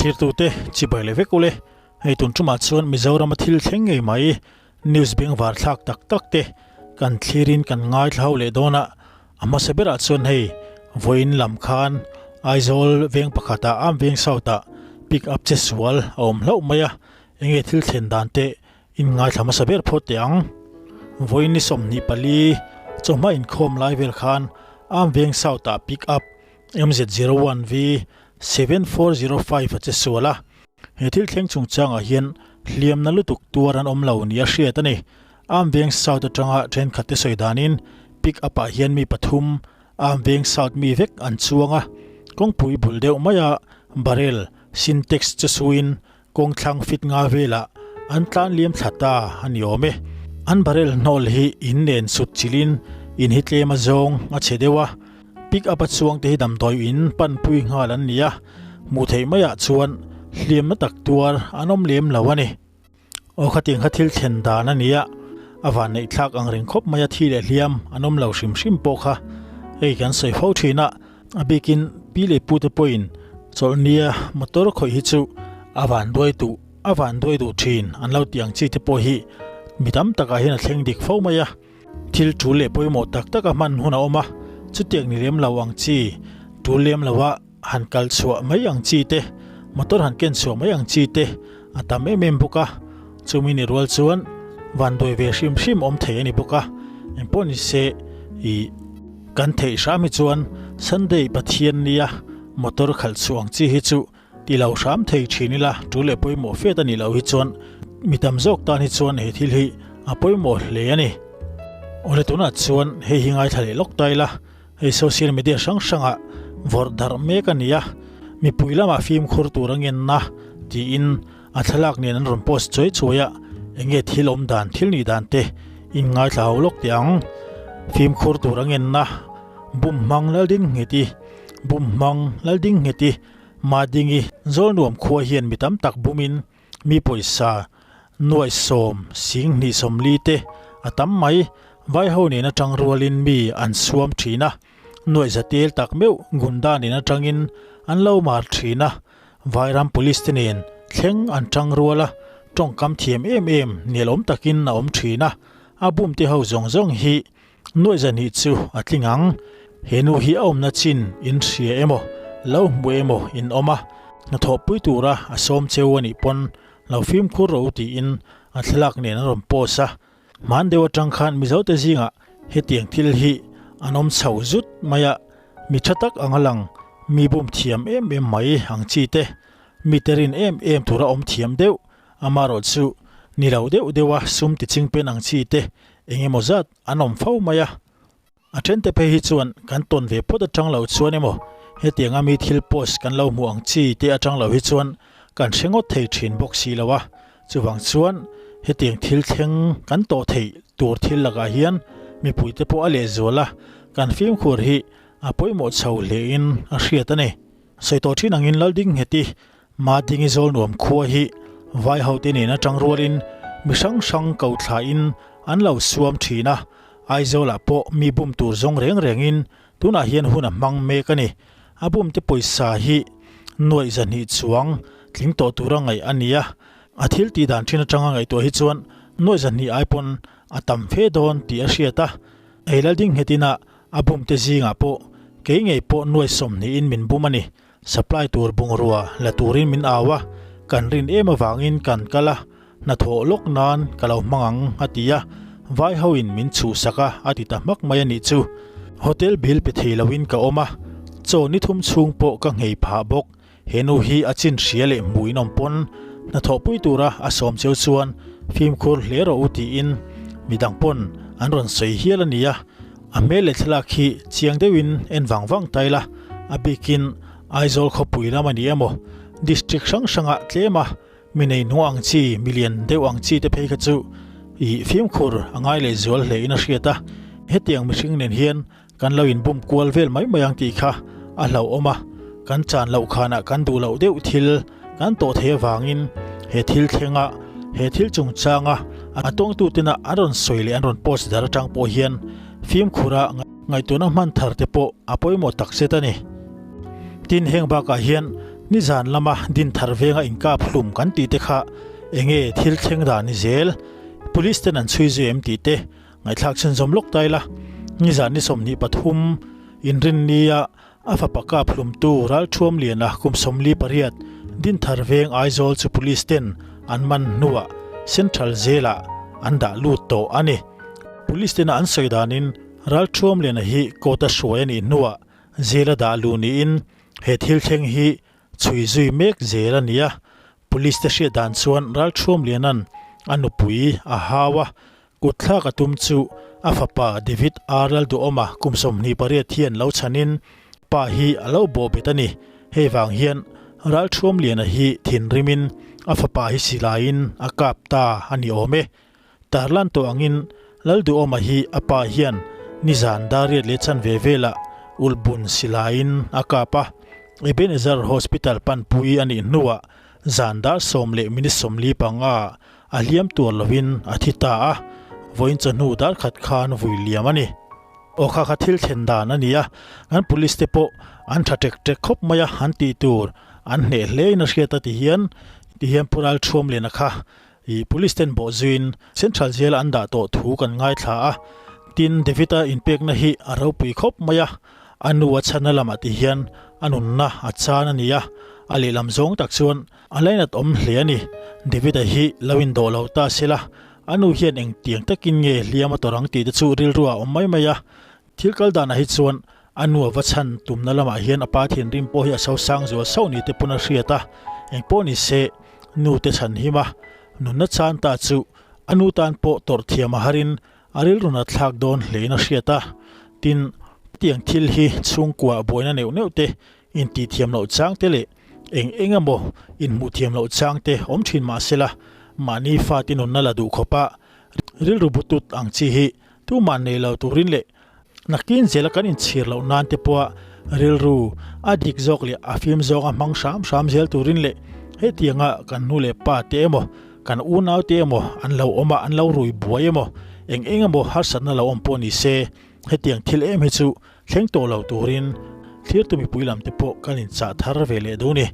Thlirtute chibai leh vek ule, hei tun tumah chuan Mizorama thil thleng ngei mai news bengvar thlak tak tak te kan thlirin kan ngaithla ho leh dawn a, a hmasa berah chuan hei vawiin lam khan Aizawl veng pakhatah Am Veng South ah pick up che sual a awm hlauh mai a, enge thil thlen dan te In ngaithla hmasa ber phawt teh ang. Vawiin ni 24 chawhma inkhawm lai vel khan Am Veng South ah pick up MZ01V 7405 a che sual a. He thil thleng chungchangah hian hliamna lutuk tuar an awm lo nia hriat a ni. Am Veng South atanga thenkhat te sawi danin pick up ah hian mi pathum Am Veng South mi vek an chuang a, kawngpui bul deuh maia barrel Sintex che suin Kawng thlang fit nga velah an tlan liam thla ta a ni awm e. An barrel hnawl hi in nen sut chilhin in hi tlem a zawng a chhe deuh a, pick up a chuang te hi damdawi in panpui nghal an ni a, hmuh theih maiah chuan hliamna tak tuar an awm lem lo a ni. Aw khatiang kha thil thlen dan a ni a, a vanneih thlak ang reng khawp mai a thi leh hliam an awm lo hrim hrim pawh kha hei kan sawi fo thin a. A bikin pi leh pute pawhin chawlhnia motor khawih hi chu a van duai duh a van duai duh thin an lo tih ang chi te pawh hi mi tam takah hian a thleng dik fo mai a. Thil tul leh pawimawh tak taka hman hun a awm a, chutiang ni lem lo ang chi, tul lem loa han kal chhuah mai ang chi te, motor han ken chhuah mai ang chi te a tam em em bawk a. Chumi ni rual chuan van duai ve hrim hrim awm thei a ni bawk a, engpawh ni se ih. Kan theih hram hi chuan Sunday Pathian nia motor khalh chhuah ang chi hi chu ti lo hram thei thin ila tul leh pawimawh fiat a nih loh hi chuan mi tam zawk tan hi chuan he thil hi a pawimawh hle a ni. Awle tunah chuan hei hi ngaithla leh lawk ta ila hei social media hrang hrangah vawrh darh mek a ni a, mipui lamah fimkhur tur a ngenna tiin a thlalak nen an rawn post chuai chuai a, enge thil awm dan thil nih dan te in ngaithla ho lawk teh ang. Fimkhur tur a ngenna bum hmang lal ding nghet i, bum hmang lal ding nghet i, Madingi Zawlnuam khua hian mi tam tak bumin mi pawisa nuaih sawm sing hnih sawmli te a tam mai, vaiho nen atang rualin mi an suam thin a, nuaih zatel tak meuh gunda nen atangin an lo mar thin a, Vairam Police te nen thleng an tang rual a, tawngkam thiam em em nelawm takin a awm thin a, a bum te ho zawng zawng hi nuaih zan hi chu a tling ang. He nu hi a awmna chin in hria emaw, lo hmu emaw in awm a, hnathawhpui tura a sawm cheu a nih pawn lo fimkhur rawh u tiin a thlalak nen a rawn post a, Hman deuh atang khan Mizote zingah hetiang thil hi an awm chho zut mai a, mi tha tak anga lang, mi bum thiam em em mai ang chi te, mi te rin em em tura awm thiam deuh, amarawh chu ni lo deuh deuha sum ti chingpen ang chi te eng emaw zat an awm fo mai a. A thente phei hi chuan kan tawn ve phawt atang lo chuan emaw hetianga mi thil post kan lo hmuh ang chi te atang lo hi chuan kan hre ngawt thei thin bawk si lo a, chuvang chuan hetiang thil thleng kan tawh theih tur thil lakah hian mipuite pawh a lehzual a, kan fimkhur hi a pawimawh chho hlein a hriat a ni. Sawi tawh thin angin Laldingheti Madingi Zawlnuam khua hi Vaihote nen atang rualin mi hrang hrang ko thlain an lo suam thin a, Aizawlah pawh mi bum tur zawng reng rengin tunah hian hun a hmang mek a ni. A bumte pawisa hi nuaih zahnih chuang tling tawh tura ngaih a ni a, a thil tih dan thin atanga ngaihtuah hi chuan nuaih zahnih ai pawn a tam fe dawn tih a hriat a, ei lalding nghetin a a bumte zingah pawh kei ngei pawh nuaih sawmhnihin min bum a ni. Supply tur bungrua la turin min au a, kan rin em avangin kan kal a, hnathawh lawk nan ka lo hmang ang a ti a, vai hoin min chhuhsak a a ti ta hmak mai a nih chu. Hotel bill pe thei loin ka awm a, chaw ni thum chhung pawh ka nghei phah bawk. He nu hi a chin hria leh hmuh in awm pawn hnathawhpui tura a sawm cheu chuan fimkhur hle rawh u tiin midang pawn an rawn sawi hial a ni a. A hmel leh thlalak hi chiang deuhin en vang vang ta ila, a bikin Aizawl khawpui lam a ni emaw, district hrang hrangah tlem a, mi nei hnung ang chi, mi lian deuh ang chi te phei kha chu ih fimkhur a ngai leh zual hle in a hriat a, hetiang mihring nen hian kan lo inbum kual vel mai mai ang tih kha a hlauhawm a, kan chan loh khanah kan duh loh deuh thil kan tawh thei avangin he thil thlenga he thil chungchanga a tawngtutena an rawn sawi leh an rawn post dar atang pawh hian fimkhura ngaihtuahna hman thar te pawh a pawimawh tak zet a ni. Tin, heng bakah hian Nizan lama Dinthar venga inkap hlum kan tih te kha enge thil thleng dan ni zel? Police ten an chhui zui em tih te ngaihthlak chhunzawm lawk ta ila. Nizan ni 23 inrinnia a fapa kap hlumtu Ralthuamliana kum 48 Dinthar veng Aizawl chu police ten an man hnuah Central Jail ah an dah lut tawh a ni. Police tena an sawi danin Ralthuamliana hi court a hruai a nih hnuah jail a dah luh niin He thil thleng hi chhui zui mek zel a ni a, Police te hriat dan chuan Ralthuamliana'n a nupui a hau a, kutthlak a tum chu a fapa David R Lalduhawma kum 28 hian lo chhanin pa hi a lo bawhbet a ni. Hei vang hian Ralthuamliana hi thinrimin a fapa hi silaiin a kap ta a ni awm e. Tarlan tawh angin Lalduhawma hi a pa hian nizan dariat leh chanve velah ulhbun silaiin a kap a, Ebenezer Hospital panpui a nih hnuah zan dar sawm leh minute 45 a hliam tuar lovin a thi ta a, vawiin chawhnu dar khat khan vui liam a ni. Aw kha kha thil thlen dan a ni a, kan police te pawh an tha tek tek khawp mai a, an tih tur an hneh hle in a hriat a ti hian ti hian Pu Ralthuamliana kha Ih Police ten bawh zuiin Central Jail an dah tawh thu kan ngaithla a, tin David-a inpekna hi a ropui khawp mai a, a nu a chhanna lamah ti hian a nunna a chan a ni a, a lehlam zawng tak chuan a lainat awm hle a ni. David-a hi lo indawh lo ta sela, a nu hian engtiang takin nge hliam a tawrh ang tih te chu rilru ah a awm mai mai a, Thil kal danah hi chuan a nu a va chhan tumna lamah hian a pa thinrim pawh hi a sosang zual sauh ni te pawn a hriat a, engpawh ni se nu te chhan him a, nunna chan ta chu a nu tan pawh tawrh thiam a harin a rilru nat thlak dawn hlein a hriat a. Tin, hetiang thil hi chhungkua buaina neuh neuh te, intih thiam loh chang te leh eng eng emaw inhmuh thiam loh chang te awm thin mah sela mahni fate nunna la duh khawpa rilru butut ang chi hi Tumah nei lo turin leh nakin zela kan inchhir loh nan te pawha rilru a dik zawk leh a fim zawnga hmang hram hram zel turin leh hetianga kan nu leh pa te emaw kan unau te emaw an lo awm a, an lo rui buai emaw eng eng emaw harsatna lo awm pawh ni se hetiang thil em hi chu thleng tawh lo turin thlir tu mipui lam te pawh kan inchah thar ve leh duh ni.